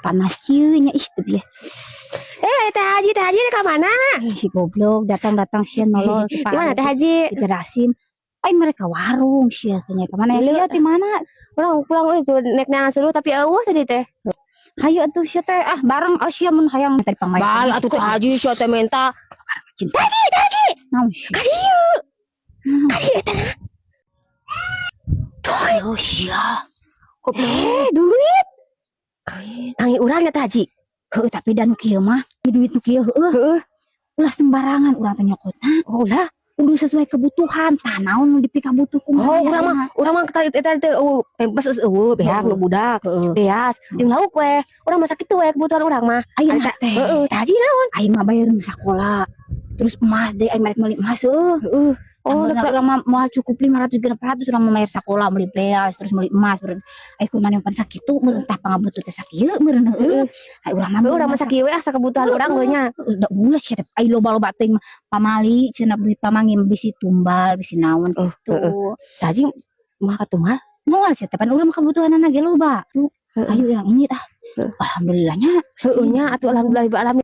Panas kieu nya, ih, teu bieu. Eh, Teh Haji, Teh Haji ka mana? Eh, si goblok datang-datang sia nolol. Di mana, Teh Haji? Di Rasim. Ai mereka warung sia tanya ke mana ya sia di mana? Urang pulang euy tuh nek neangan seluruh tapi euweuh tadi teh. Hayu atuh sia teh, ah, bareng, ah, sia mun hayang tadi pangmaya. Bae atuh, Teh Haji, sia teh minta. Cinta. Haji, Haji. Naon sia? Ka dieu. Ka dieu teh. Oh, sia. Eh, duit. Tangi urang ya, Teh Haji. Heuh, tapi dan kieu mah, duit nu kieu heueuh. Heeh. Ulah sembarangan urang teh nyokotna. Oh lah. Kudu sesuai kebutuhan. Tah, naon nu dipikabutuh kumaha? Oh, urang mah tadi tadi teh euweuh pempes geus euweuh beak nu budak. Heeh. Beas jeung lauk we. Urang masak kitu we kebutuhan urang mah. Ayeuna teh. Heeh, Teh Haji naon? Aing mah bayar sekolah. Terus emas deh, aing merek meuli emas heueuh. Heeh. Oh, Oh, urang mah moal cukup 500 600 urang mah bayar sekolah, meuli beas, terus meuli emas meureun. Ai kumaha yang pan sakitu meureun, tah pangabutuh teh sakieu meureun, heueuh. Ai urang mah Heuh, urang masak kieu we asa kebutuhan urang we nya. Udah ulah sia teh. Ai loba-loba teuing mah pamali cenah duit pamangi bisi tumbal, bisi naon Oh, gitu. Heeh. Teh Haji mah katumal. Moal sia teh, pan urang mah kebutuhanna ge loba. Tuh, Heeh. ayo urang ini tah. Heeh. Alhamdulillahnya. Heueuh nya atuh, alhamdulillah alamin.